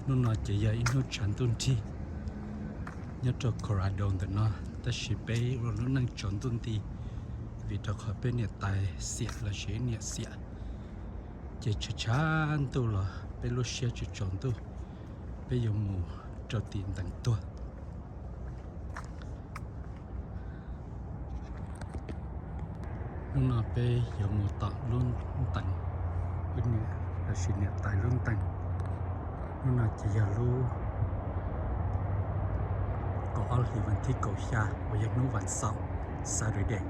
Hnub no ces yog ib hnub tshav ntuj nrig nyob rau Colorado ntawm no, tab sis peb ua lub neej tsaus ntuj nti vim rau qhov peb niam tais xiam los sis niam xiam, ces tshav tshav ntuj los peb lub siab tsaus tsaus ntuj, peb yuav mus rau tim ntees tuag. Hnub no peb yuav mus tom lub ntees, lub niam los sis niam tais lub ntees. Hnub no ces yog lub kaum ob hlis vas thib kaum xya uas yog hnub vas xaum, Saturday.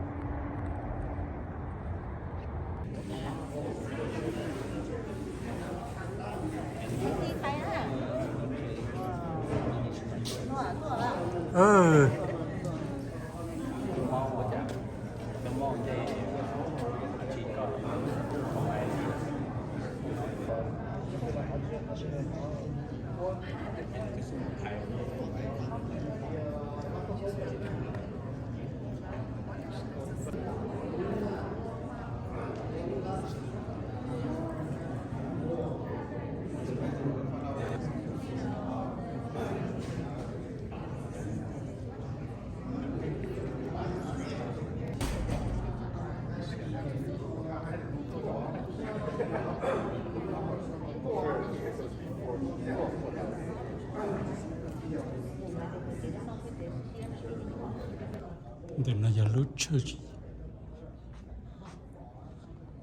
Ntawm no yog lub church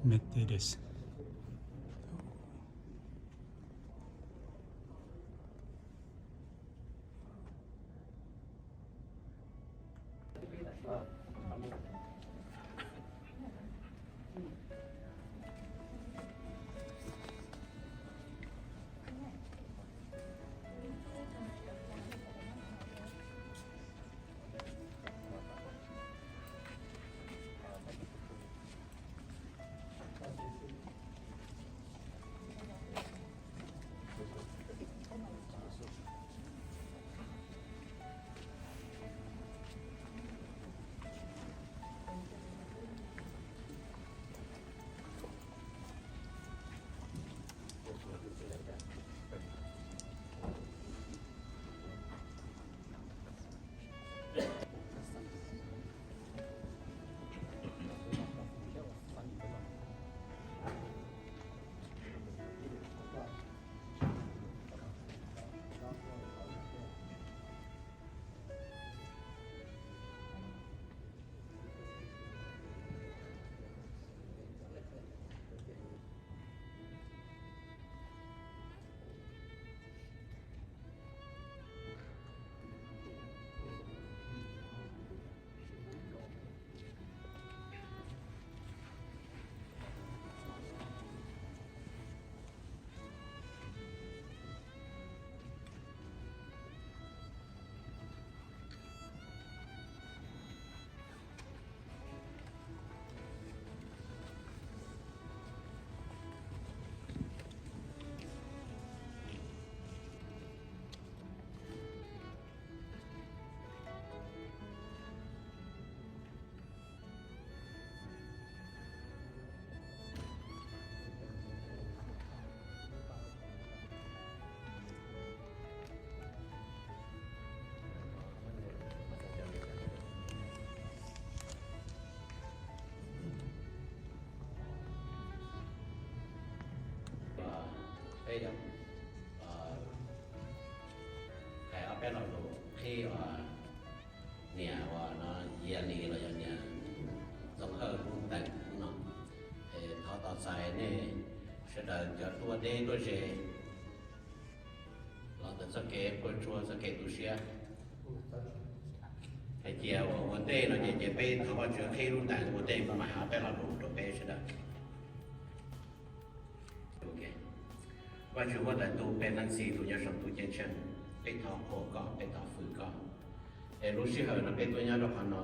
Methodist. Peb yog hais ob peb lo lus qhib uas niam uas no Yia Lis los yog niam Ntxoov Hawj lub ntees no. Es thov tos txais nej sawv daws cov tuaj deb tuaj ze los ntawm txoj kev quaj tsuag txoj kev tu siab. Hais tias uas ua ntej no ces ces peb thov Vajtswv qhib lub ntees ua ntej kuv mam hais ob peb lo lus rau peb sawv daws. Vajtswv huab tais ntuj, peb Leej Txiv tus nyob saum ntuj ceeb tsheej, peb thov qhuas koj, peb thov fwm koj. Es lub sij hawm no peb tuaj nyob rau qhov no,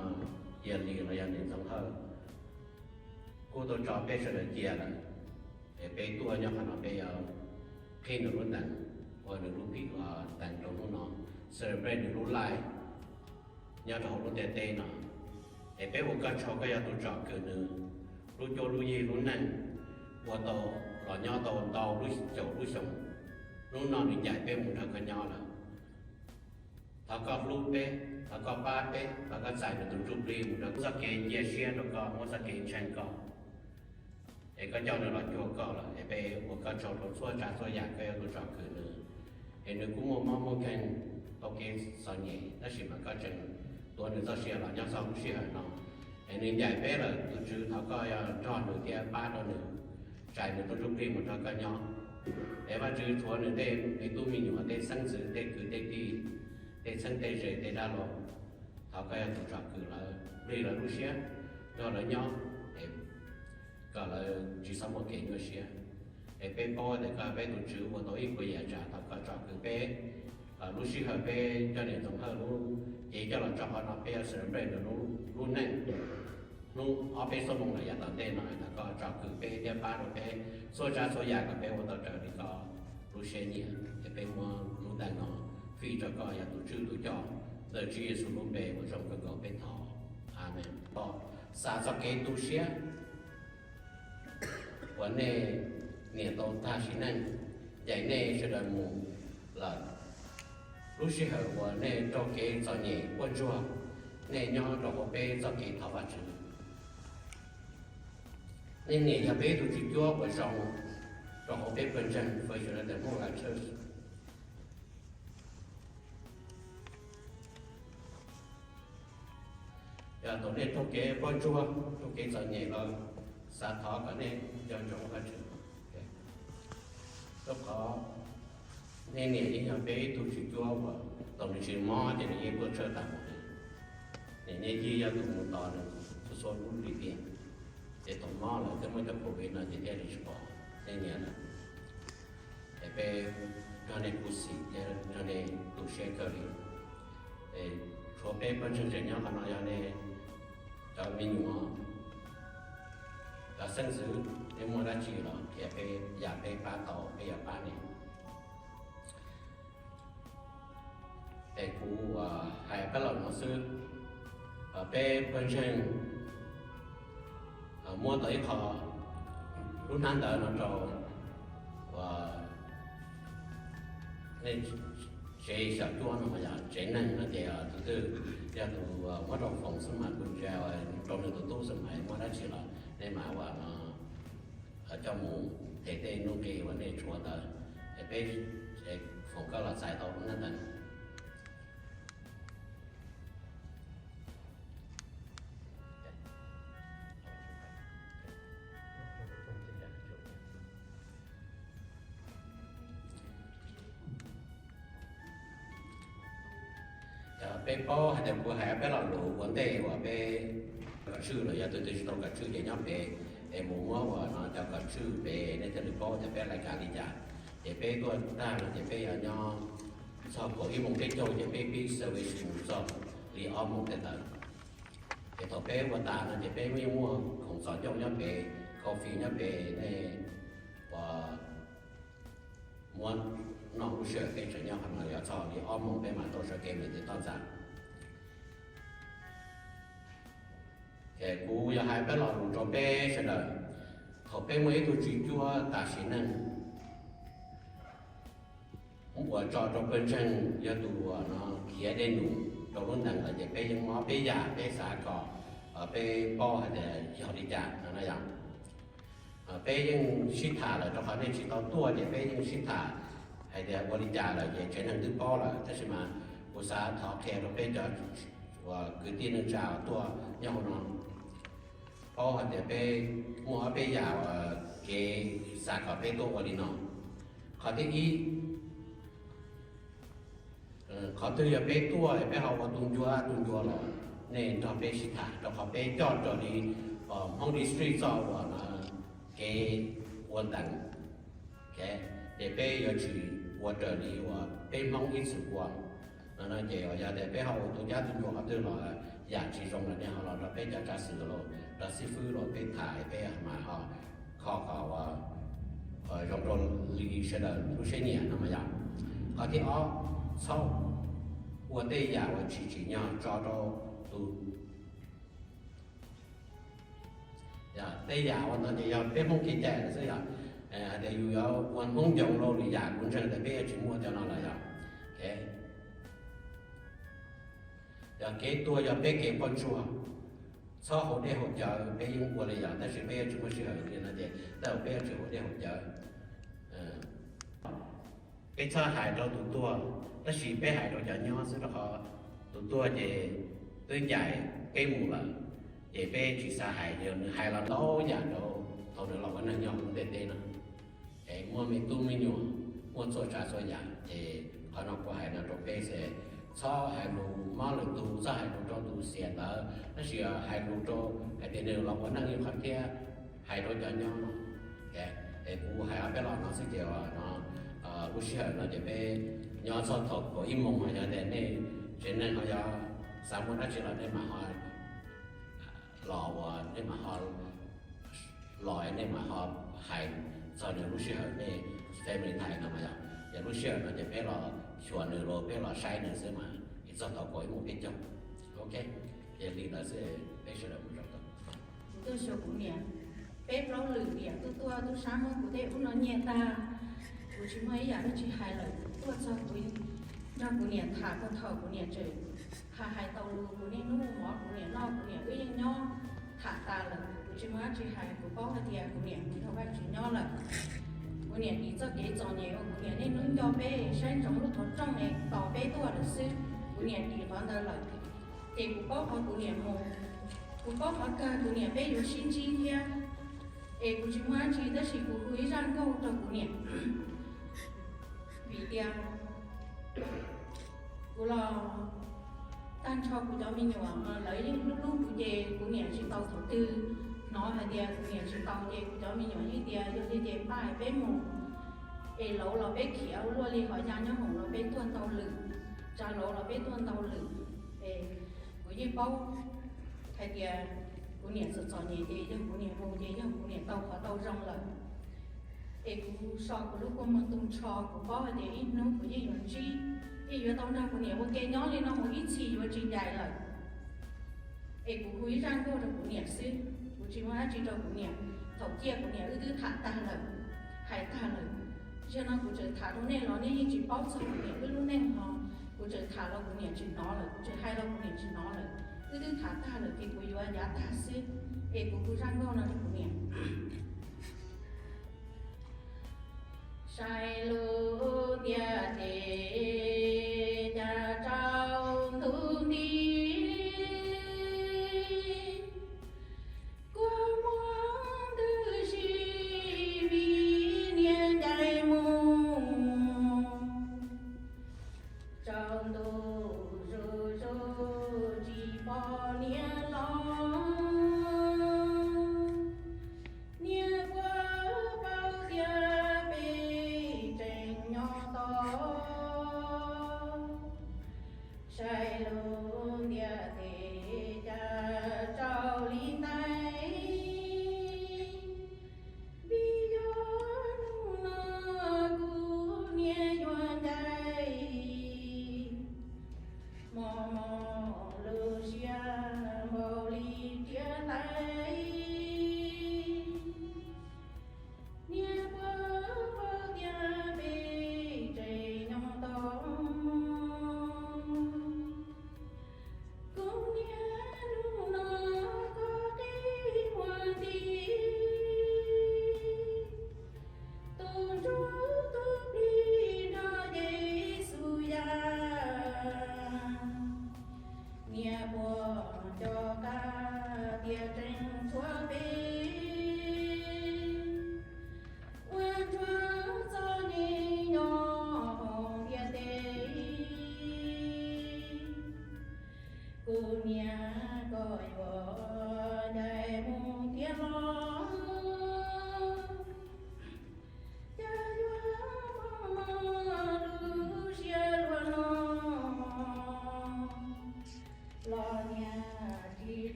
Yia Lis los yog niam Ntxoov Hawj kuj tau tso peb sawv daws cia lawm. Es peb tuaj nyob qhov no peb yuav qhib nws lub ntees, ua nws lub ntees rau hnub no, celebrate nws lub life nyob rau hauv lub ntiaj teb no. Es peb ua koj tsaug, koj yog tus tsom kwm nws lub cuab lub yig lub neej ua tau los nyob tau ntau lub caum lub xyoo. Hnub no nws ncaim peb mus nrog koj nyob lawm. Thov koj hlub peb, thov koj pab peb, thov koj txais nws tus ntsuj plig mus rau txoj kev cia siab rau koj, muab txoj kev ntseeg koj. Es koj coj nws los cuag koj lawm, es peb ua koj tsaug rau txhua tsav txhua yam, koj yog tus tsom kwm nws. Es nws kuj muaj mob muaj nkeeg tau kev txom nyem, tab sis mas koj tseem tuav nws txoj sia los nyob txog lub sij hawm no. Es nws ncaim peb lawm, tus Tswv thov koj yog nrog nws thiab pab rau nws, txais nws tus ntsuj plig mus nrog koj nyob. Es Vajtswv rhuav nws tej me tub me nyuam, tej xeeb ntxwv, tej kwv tej tij, tej txheeb tej ze, tej dab laug, thov koj yog tus tsom kwm lawv, plig lawv lub siab, nrog lawv nyob, es kom lawv tsis txhob muaj kev nyuaj siab. Es peb paub tias koj peb tus Tswv ua tau ib puas yam tsav, thov koj tsom kwm peb. Lub sij hawm peb coj niam Ntxoov Hawj lub cev coj los tso qhov no, peb yuav celebrate nws lub neej hnub ob peb xuab moos lawm yav tom ntej no, thov koj tsom kwm peb thiab pab rau peb txhua tsav txhua yam kom peb ua tau raws li koj lub siab nyiam. Es peb muab lub ntees no fij rau koj yog tus tswj tus coj, ntawm Tswv Yexus lub npe uas zoo kawg nkaus peb thov. Amees. Xav txoj kev tu siab uas nej niam tau tag sim neej, ncaim nej sawv daws mus lawm. Lub sij hawm uas nej raug kev txom nyem quaj ntsuag, nej nyob rau hauv peb txoj kev thov Vajtswv. Nej niam yog peb ib tug tswv cuab uas zoo rau hauv peb pawg ntseeg First United Mennonite Church. Yog thaum nej raug kev quaj ntsuag, raug kev txom nyem los xav thov kom nej nco ntsoov Vajtswv. Rau qhov nej niam yeej yog peb ib tug tswv cuab uas thaum nws tsis mob ces nws yeej tuaj tshawj tag nrho li. Niam Nyiaj Yig yog tus mus tos nws txhua txhua lub lim tiam, ces thaum mob lawm thiab muaj cov COVID no ces thiaj li tsis pom nej niam lawm. Es peb nrog nej khuv xim thiab nrog nej tu siab kawg li. Es tshuav peb pawg ntseeg tseem nyob qhov no, yog nej cov me nyuam, cov xeeb ntxwv, nej muaj dab tsi los qhia peb, yam peb pab tau peb yuav pab nej. Es kuv hais pab los no xwb, peb pawg ntseeg muab tau ib qho lub hnab ntawv no rau nej tsev xyom cuab no, yog tsev neeg no ces tus twg yog tus muab rau Foom xwb mas kuv ntsia rau nws tus tub xwb mas muaj dab tsi los nej mam ua no coj mus them tej nuj nqis uas nej tshuav ntawd. Es peb, Foom koj los txais tau lub hnab ntawv. Peb paub hais tias kuv hais peb lo lus ua ntej uas peb kom tswj los yog tus twg tsis tau kom tswj ces nyob pem, es mus muab uas no cov kom tswj pem nej thiaj li paub tias peb lais kas li cas. Ces peb tuaj tag no ces peb yuav nyob txog kaum ib moos peb caug ces peb pib service mus txog li ob moos tej ntawd. Ces thaum peb ua tas no ces peb yeej muaj khoom txhos caug nyob pem, coffee nyob pem, nej uas muab noj lub sij hawm peb tseem nyob qhov no yuav txog li ob moos peb mam tau sawv kev mus tim toj ntxas. Ces kuv yog hais peb lo lus rau peb sawv daws, thaum peb muaj ib tug tswv cuab tas sim neej uas tso rau pawg ntseeg yog tus uas no khiav dej num rau lub ntees lawm ces peb yeej mob peb yam peb xav kom peb paub hais tias yog li cas no na yom. Peb yeej sib tham lawm rau qhov nej tsis tau tuaj ces peb yeej sib tham hais tias ua li cas lawm ces tsev neeg twb paub lawm, tab sis mas kuv xav thov qhia rau peb cov uas kwv tij neej tsa tuaj nyob hauv no paub hais tias peb muaj ob peb yam uas kev xav kom peb tuaj ua li no. Qhov thib ib, qhov twg yog peb tuaj peb ho ua tu ncua tu ncua los nej nrog peb sib tham, rau qhov peb coj raws li Hmoob District txoj uas kev ua ntees, ces peb yuav tsis ua raws li uas peb Hmoob ib txwm ua. No ces yog tias peb ho ua tu ncua tu ncua qhov twg los yam tsis zoo los nej ho los nrog peb cov tsav xwm los nrog xib fwb los peb tham peb mam ho kho kom zoo rau li sawv daws lub siab nyiam no mas yom. Qhov thib ob, txhob ua tej yam uas tsis tsim nyog tso rau tus, tej yam uas no ces yog peb Hmoob kev cai lawm xwb yom. Hais tias yus yuav ua Hmoob nyob los li yam kuv ntseeg tias peb yuav tsis muaj cov no lawm yog. Yog kev tuag yog peb kev quaj ntsuag, txhob haus dej haus cawv, peb yeej ua li yog, tab sis peb yuav tsis muaj sij hawm li no ces tej zaum peb yuav tsis haus dej haus cawv. Peb txhob hais rau tus tuag, tab sis peb hais rau cov nyob xwb, rau qhov tus tuag ces twb ncaim peb mus lawm, ces peb tsis xav hais, yog nws hais los ntau yam rau thaum nws los ua neeg nyob hauv ntiaj teb no. Es muaj me tub me nyuam, muaj txhua tsav txhua yam, ces qhov no kuv hais no rau peb xwb, txhob hais lus mob lwm tus, txhob hais lus rau tus xiam ntawd, tab sis hais lus rau hais tias nws los ua neej ib qho thiab, hais rau cov nyob no. Es kuv hais ob peb lo no xwb ces no, lub sij hawm no ces peb nyob txog thaum kaum ib moos no, yog tias nej tsev neeg ho yog xav muaj dab tsi los nej mam ho los uas nej mam ho los, nej mam ho hais txog nws lub sij hawm nej family time no mas yog, ces lub sij hawm no ces peb los xyuas nws los peb los saib nws xwb mas, es txog thaum kaum ib moos peb cog. Ok, ces li ntawd xwb, peb sawv daws mus rau tau. Kuv tuaj xyuas kuv niam peb plaub lwm tiam tuaj tuaj tub sab muab kuv tej ub no nyiag tag. Kuv tsis muaj ib yam dab tsi hais lawm, tuaj txog kuv nrog kuv niam tham txog thaum kuv niam tseem hais hais tau lus, kuv niaj hnub ua mov kuv niam noj, kuv niam wb yeej nyob tham tas lawm. Kuv tsis muaj dab tsi hais, kuv paub hais tias kuv niam mus nrog Vajtswv nyob lawm. Kuv niam dim txoj kev txom nyem uas kuv niam niaj hnub nco peb, saib ntsoov lub qhov rooj es tos peb tuaj lawm xwb, kuv niam dim qhov ntawd lawm. Ces kuv paub qhov kuv niam mus, kuv paub qhov kawg kuv niam peb yuav sib ntsib thiab. Es kuv tsis muaj dab tsi tab sis kuv hu ib zaj nkauj rau kuv niam. Vim tias kuv los tag nrho kuv cov me nyuam lawv yeej hlub hlub kuv ces kuv niam tsis tau thaum twg hnov hais tias kuv niam tsis tau ces kuv cov me nyuam yeej tias yog li ces npaj peb mus. Es lauv los peb khiav ua luaj li, hos ya nyob hoom los peb tuaj ntau lwm, tsav lauv los peb tuaj ntau lwm. Es kuv yeej paub hais tias kuv niam txom txom nyem ces yog kuv niam mus ces yog kuv niam tau qhov tau zoo lawm. Es kuv so kuv lub kua muag tu nrho, kuv paub hais tias ib hnub kuv yeej yuav ntsib, yeej yuav tau nrog kuv niam ua ke nyob li no mus ib txhis yuav tsis ncaim lawm. Es kuv hu ib zaj nkauj rau kuv niam xwb, kuv tsis muaj dab tsi rau kuv niam. Thaum ciaj kuv niam wb twb tham tag lawm, hais tag lawm. Zaum no kuv tseem tham rau nej los nej yeej tsis paub txog kuv niam wb lub neej ho. Kuv tseem tham los kuv niam tsis hnov lawm, kuv tseem hais los kuv niam tsis hnov lawm. Wb twb tham tag lawm ces kuv yuav yav tag xwb. Es kuv hu zaj nkauj no rau kuv niam. Saib lub ntiaj teb cas tsaus ntuj nti, kua muag ntws si vim niag ncaim mus. Tsaus ntuj zuj zus tsis pom niag los, niag puas paub tias peb tseem nyob tod. Saib lub ntiaj teb cas tsaus li ntawd, vim yog hnub no kuv niam yuav ncaim, mob mob lub siab npaum li riam hlais. Niag puas paub tias peb tseem nyob tod.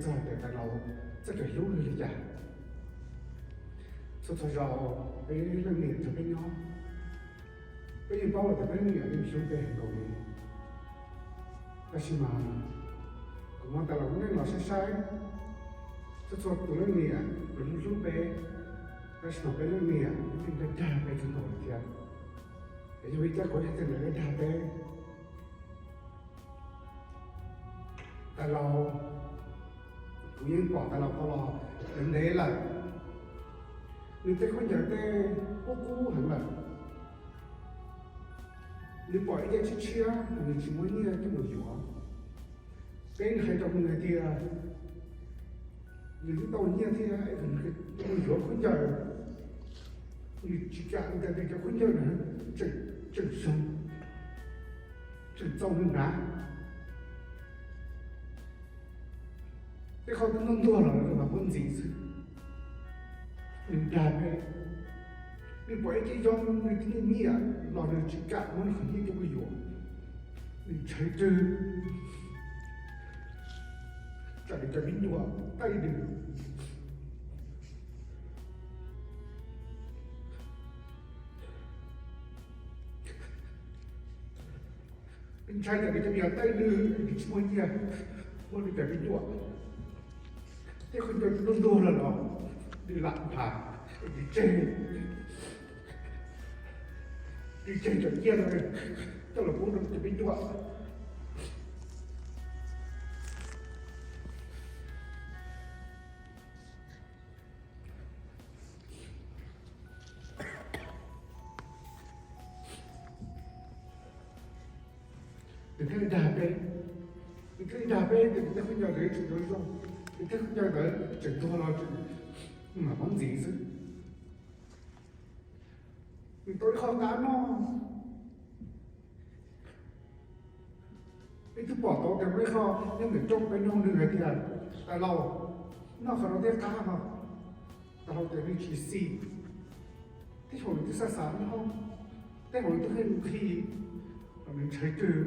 txog tias tais laus txoj kev hlub nws li cas. Txhua txhua zaus peb leej niam nrog peb nyob, peb yeej paub tias peb leej niam yeej hlub peb heev nkaus li. Tab sis mas kuv muab tais laus lub neej los saib saib, txhua txhua tus leej niam yeej hlub peb, tab sis mas peb leej niam yeej dag dag peb kawg nkaus li thiab. Es yog vim li cas kuv hais tias lawv dag dag peb? Tais laus, kuv yeej pom tais laus tau los ntev ntev lawm. Nws tej khaub ncaws tej kub kub heev lawm. Nws pom ib ce tshiab tshiab, nws tsis muaj nyiaj coj mus yuav. Peb hais rau nws hais tias nws twb tau nyiaj thiab, coj mus yuav khaub ncaws, nws tsis kam, nws tias nws cov khaub ncaws na tseem zoo, tseem txaus nws hnav. Tej qhov twb ntuag ntuag los nws mam muab ntxiv xwb. Nws dag peb, nws pom ib ce yoov nws twb nyiaj los nws tsis kam muab nws qhov nyiaj coj mus yuav. Nws ntshai twg tsam nws cov me nyuam taij nws. Nws ntshai tsam nws cov me nyuam taij nws, nws tsis muaj nyiaj muab nws cov me nyuam. Tej qhov ncaws ntuag ntuag lawm los nws lam nphav, nws tseg, nws tseg cov nyiaj no coj los pub rau cov me nyuam. Nws thiaj li dag peb, nws thiaj li dag peb tias nws tej khaub ncaws ntawd tseem zoo zoo, nws tej khaub ncaws ntawd tseem tuag los tseem mam muab ntxiv xwb. Nws tau ib qho qab noj. Peb twb pom tau tias muaj ib qho nyob ntawm rooj, peb nug nws hais tias, tais laus, noj qhov no thiaj qab no? Tais laus tias nws tsis xis. Tej zaum nws twb xav xav noj, tej zaum nws twb nqhis nqhis, los nws ntshai twg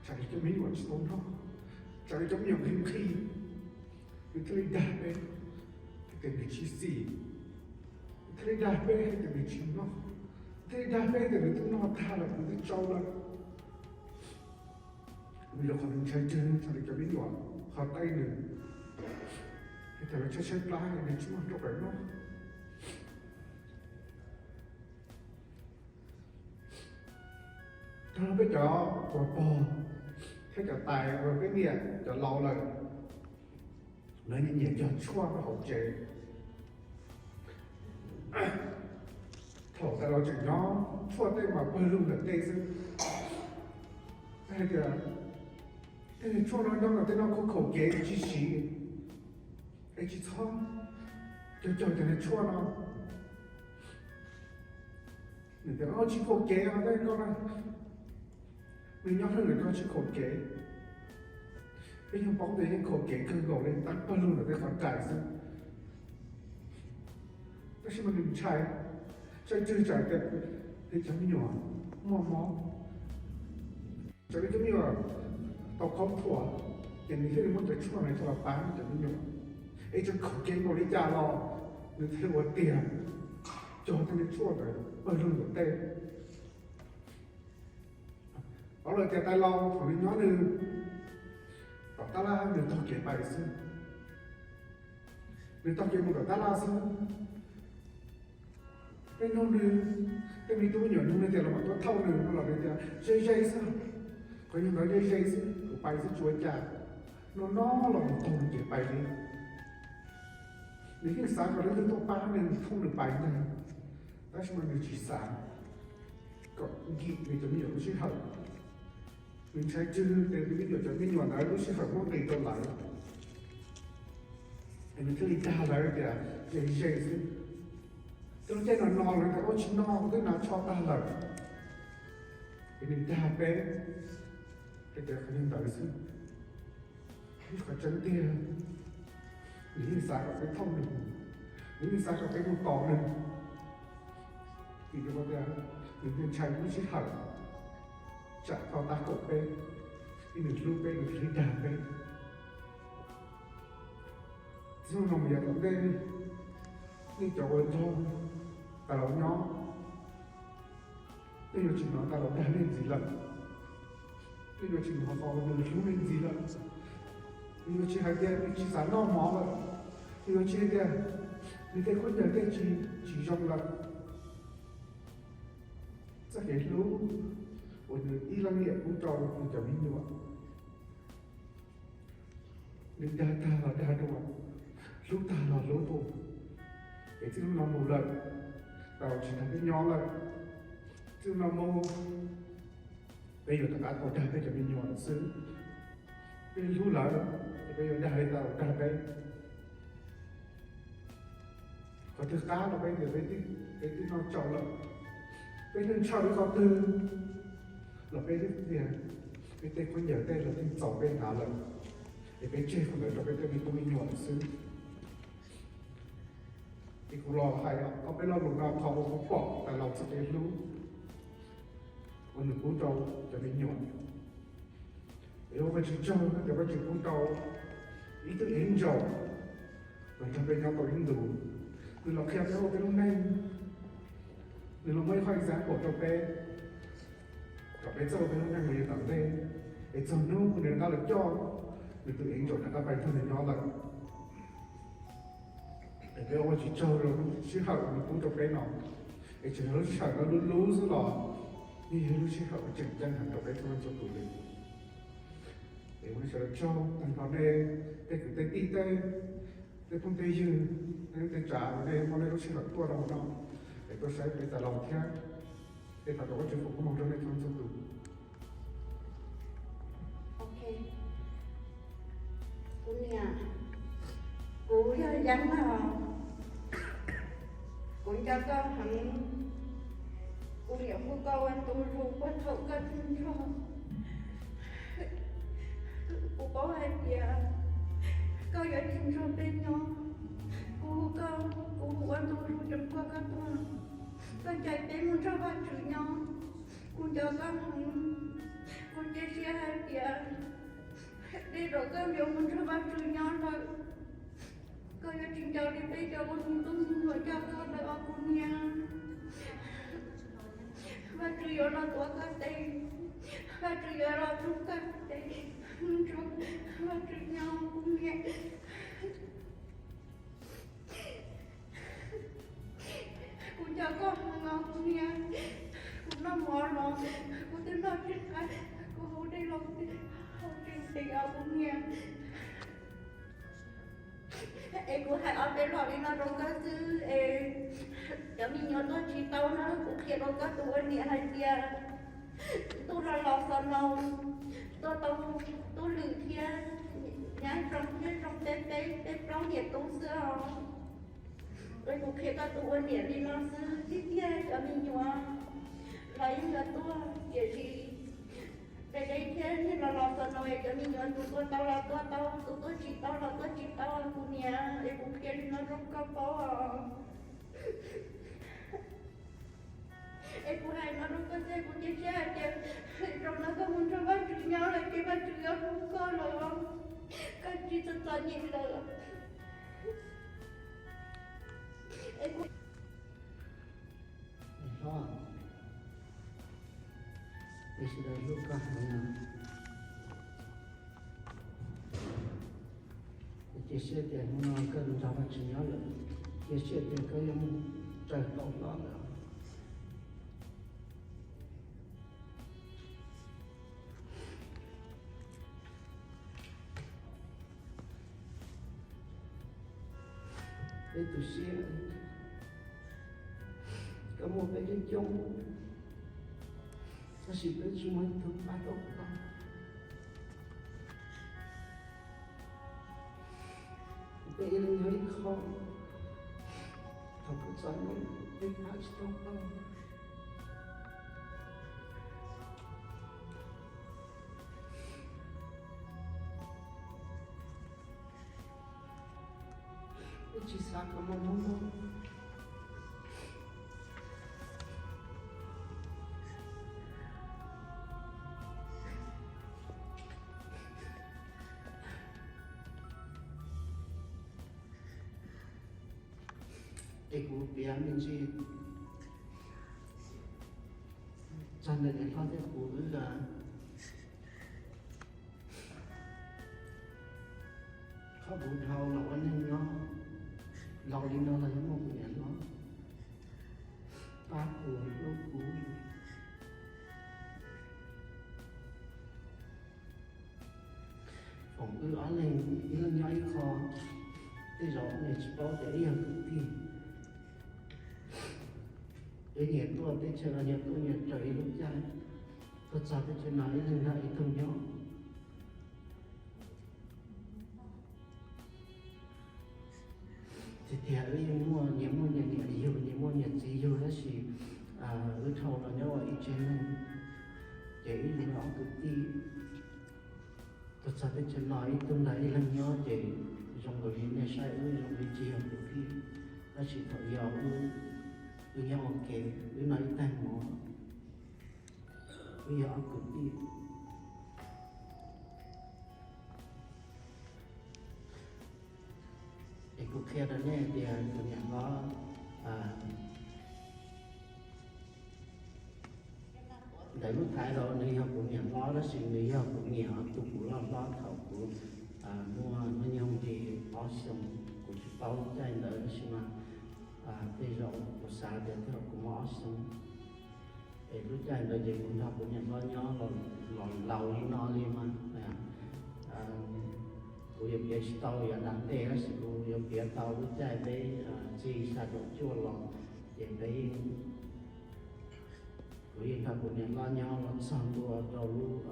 tsam nws cov me nyuam tsis tau noj, tsam nws cov me nyuam nqhis nqhis. Nws thiaj li dag peb tias nws tsis xis, nws thiaj li dag peb tias nws tsis noj, nws thiaj li dag peb tias nws twb noj tag lawm, nws twb tsau lawm. Vim rau qhov nws ntshai tseg tsam nws cov me nyuam ho taij nws, es tas lawv tshaib tshaib plab nws tsis muaj rau pem noj. Tag peb cov uas pog thiab cov tais uas peb niam cov laus lawm, lawv nyiam nyiam cog tshuaj rau hauv tsev. Thaum tais laus tseem nyob, tshuaj tej mas pawg lug ntawm tej xwb. Hais tias tej niag tshuaj no nyob ntawm tej no khaum khaum kev tsis siv, es tsis txhob cog cog cov niag tshuaj no. Nws tias tsis khaum kev os, tej koj na, nws nyob ntawm no tsis khaum kev. Peb yeej paub tias yeej khaum kev kawg nkaus li, tab pawg lug ntawm tej qhov rais xwb. Tab sis mas nws ntshai, ntshai tseg tsam tias nws cov me nyuam muaj mob, tsam nws cov me nyuam tau khaub thuas, ces nws thiaj li muab cov tshuaj no coj los pab nws cov me nyuam. Es tseem khaum kev npaum li cas los nws thiaj li ua tiag cog tej niag tshuaj ntawd pawg lug ntawm tej. Paub lawm tias tais laus thaum nws nyob nws tom tab laj nws taug kev pais xwb, nws taug kev mus tom tab laj xwb. Peb nug nws, tej me tub me nyuam nug nws tias los mam tuaj thauj nws no los nws tias ze ze xwb, qhov yog ntawd ze ze xwb, kuv pais xwb tsis ua cas. No no los mus taug nws kev pais li. Nws yeej xav kom leej twg tuaj pab nws thooj nws pais ntag, tab sis mas nws tsis xav kom nkim nws cov me nyuam lub sij hawm. Nws ntshai tseg tias nws me nyuam cov me nyuam ntawd lub sij hawm muaj nqis rau lawv, es nws thiaj li dag lawv tias ze ze xwb. Tej lub caij no no lawv tias ua tsis no, twb hnav tsho tag lawm. Es nws dag peb hais tias qhov yog ntawd xwb. Qhov tseeb tiag, nws yeej xav kom peb thooj nws, nws yeej xav kom peb mus tos nws. Vim rau qhov tias nws ntshai lub sij hawm tsam tau tab kaum peb, es nws hlub peb, nws thiaj li dag peb. Txij no mus yav tom ntej, nej cov uas nrog tais laus nyob, nej yuav tsis hnov tais laus dag nej ntxiv lawm. Nej yuav tsis hnov qhov uas nws hlub nej ntxiv lawm. Nws yuav tsis hais tias nws tsis xav noj mov lawm. Nws yuav tsis hais tias nws tej khaub ncaws tej tsis, tsis zoo lawm. Txoj kev hlub uas nws ib leej niam pub rau nws cov me nyuam, nws dag tag los dag dua, hlub tag los hlub dua. Es txij hnub no mus lawm, tais laus tsis nrog peb nyob lawm. Txij hnub no mus, peb yuav rov qab tau dag peb cov me nyuam lawm xwb. Peb hlub lawv, ces peb yuav dag li tais laus dag peb. Qhov twg qab los peb tias peb twb noj tsau lawm. Peb twb ntshaw ib qhov twg los peb twb tias peb tej khaub ncaws tej los twb txaus peb hnav lawm, es peb tseg qhov ntawd rau peb tej me tub me nyuam lawm xwb. Es kuv los hais ob peb lo lus no qhov uas kuv pom tais laus txoj kev hlub uas nws pub rau cov me nyuam. Es ua Vajtswv tsaug tias Vajtswv pub rau ib tug angel los nrog peb nyob tau ib ntus, nws los qhia peb ua peb lub neej, nws los muaj ib qho example rau peb, kom peb txawj ua peb lub neej mus yav tom ntej. Es txog hnub nws rov qab los coj nws tus angel rov qab pais nrog nws nyob lawm. Es peb ua Vajtswv tsaug rau lub sij hawm uas nws pub rau peb no. Es tseem yog lub sij hawm no lub lub xwb los yeej yog lub sij hawm uas tseem ceeb heev rau peb txhua leej txhua tus li. Es ua nej sawv daws tsaug, tag nrho nej tej kwv tej tij, tej phooj tej ywg, tej tsav uas nej muab nej lub sij hawm tuaj rau hauv no es tuaj saib peb tais laus thiab. Peb thov kom Vajtswv foom koob hmoov rau nej txhua leej txhua tus. Ok, kuv niam, kuv yog Yeeb os. Kuv nco koj heev. Kuv niam hu koj ua ntu zus puag thaum koj tsis nrog. Kuv paub hais tias koj yuav tsis nrog peb nyob. Kuv hu koj, kuv hu ua ntu zus tseem puag koj tuag. Koj ncaim peb mus nrog Vajtswv nyob. Kuv nco koj heev. Kuv cia siab hais tias tej zaum koj yuav mus nrog Vajtswv nyob lawm, koj yuav tsis nco li peb cov ua me tub me nyuam coj koj lawm os kuv niam. Vajtswv yuav los tuav koj tes, Vajtswv yuav los rub koj tes, Vajtswv nyob kuv niam. Kuv nco koj heev os kuv niam. Kuv noj mov los kuv twb noj tsis qab, kuv haus dej los kuv twb haus tsis ntev os kuv niam. Es kuv hais ob peb lo li no rau koj xwb es cov me nyuam tuaj tsis tau no kuv qhia rau koj tus ua niam hais tias ntuj los los xos noos, tuaj tau tub lwm thiab, nyab zoo thiab zoo peb peb peb plaub niam tub xwb os. Es kuv qhia koj tus ua niam li no xwb, tib tiag cov me nyuam los yeej yuav tuaj, tiam sis deb deb thiab niaj los los xos noos es cov me nyuam tus tuaj tau los tuaj tau, tus tuaj tsis tau los tuaj tsis tau kuv niam. Es kuv qhia li no rau koj paub os. Es kuv hais no rau koj xwb, kuv cia siab hais tias zaum no koj mus nrog Vajtswv nyob lawm ces Vajtswv yuav hlub koj lawm, koj tsis txom txom nyem lawm. Es kuv Hlob, peb sawv daws hlub koj heev no. Cia siab tias hnub no koj nrog Vajtswv nyob lawm, cia siab tias koj yuav mus raws tau hlob lawm. Peb tu siab, koj muaj peb coob coob, tab sis peb tsis muaj ib tug pab tau koj. Peb ib leeg yog ib qho, thaum koj txom nyem peb pab tsis tau koj. Peb tsis xav kom muaj mob mob. Es kuv piav me ntsis txog ntawm niam hlob thiab kuv wb qhov kuv dhau los ua neej nyob laus li no los yog muaj kuv niam hlob pab kuv hlub kuv. Foom wb ob leeg ib leeg nyob ib qho, tej zaum nej tsis paub tias wb yog kwv tij. Wb nyias tuaj teb chaws no nyias tuaj nyias raws ib lub caij, tuaj txog teb chaws no ib leeg nrog ib tug nyob. Tiag tiag wb yeej muaj nyias muaj nyias niam yug, nyias muaj nyias txiv yug, tab sis wb dhau los nyob ua ib tsev neeg, ces wb yog ob kwv tij. Tuaj txog teb chaws no ib tug nrog ib leeg nyob ces zoo nkaus li nej saib wb zoo li tsis yog kwv tij, tab sis thaum yog wb, wb nyob ua ke, wb noj ib tag mov, wb yog ob kwv tij. Es kuv qhia rau nej tias kuv niam hlob, ntawm lub thaiv los nws yog kuv niam hlob tab sis nws yog kuv niam tus kuv loj hlob thaum kuv muaj hnub nyoog li ob xyoos. Kuv tsis paub lub caij ntawd tab sis mas tej zaum kuv xav tias thaum kuv muaj ob xyoos, es lub caij ntawd ces kuv nrog kuv niam hlob nyob los laus li no li mas, kuv yuav piav tsis tau yav nram ntej tab sis kuv yuav piav tau lub caij peb txij xya caum cuaj los, ces peb, kuv yeej nrog kuv niam hlob nyob los txog ntua rau lub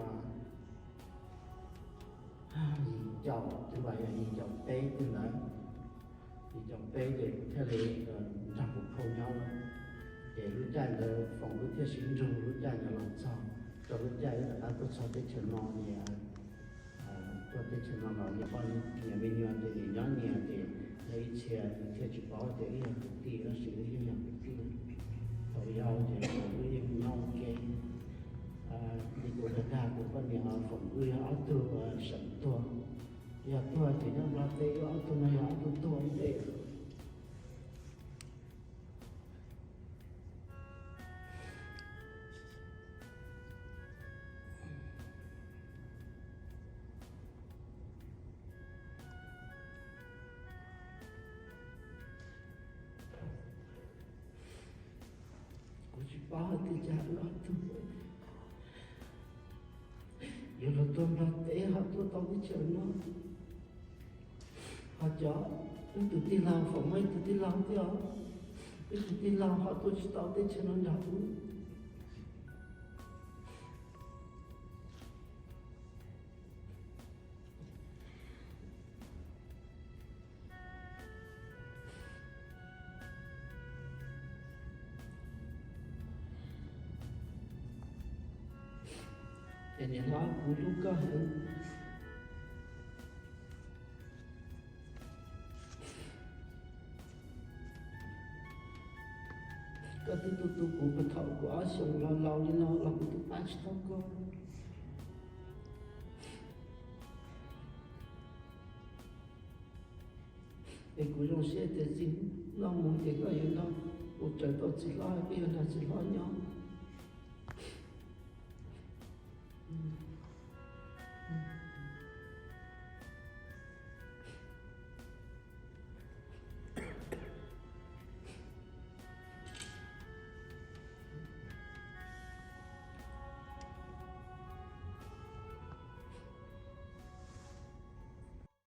yim caum, twb yog yim caum peb twb ntawd, yim caum peb ces thiaj li nrog kuv phauj nyob lawm. Ces lub caij ntawd Foom wb thiaj sib nrug lub caij ntawd los txog rau lub caij wb rov qab tuaj txog teb chaws no ces tuaj teb chaws no los yog poj niam me nyuam ces nyias nyob nyias ces yog ib txhia thiaj tsis paub tias wb yog kwv tij tab sis wb yeej yog kwv tij. Thaum yau ces wb yeej nyob ua ke li kuv dag dag kuv poj niam Foom wb yog ob tug seem tuag, yog tuag ces nyob Nplog teb, wb ob tug no yog ob tug tuag ib ntej. Kuv tsis paub hais tias cas wb ob tug yuav los tuag Nplog teb ho tuaj tau teb chaws no. Ho cov wb tus tij laug Foom muaj ib tug tij laug thiab os, wb tus tij laug ho tuaj tsis tau teb chaws no nrog wb. Ces niam hlob, kuv hlub koj heev. Koj twb tu tu kuv puag thaum kuv ob xyoos los laus li no los kuv twb pab tsis tau koj. Es kuv zoo siab tias txij no mus ces koj yuav nrog kuv raws tau txiv hlob, koj yuav nrog txiv hlob nyob.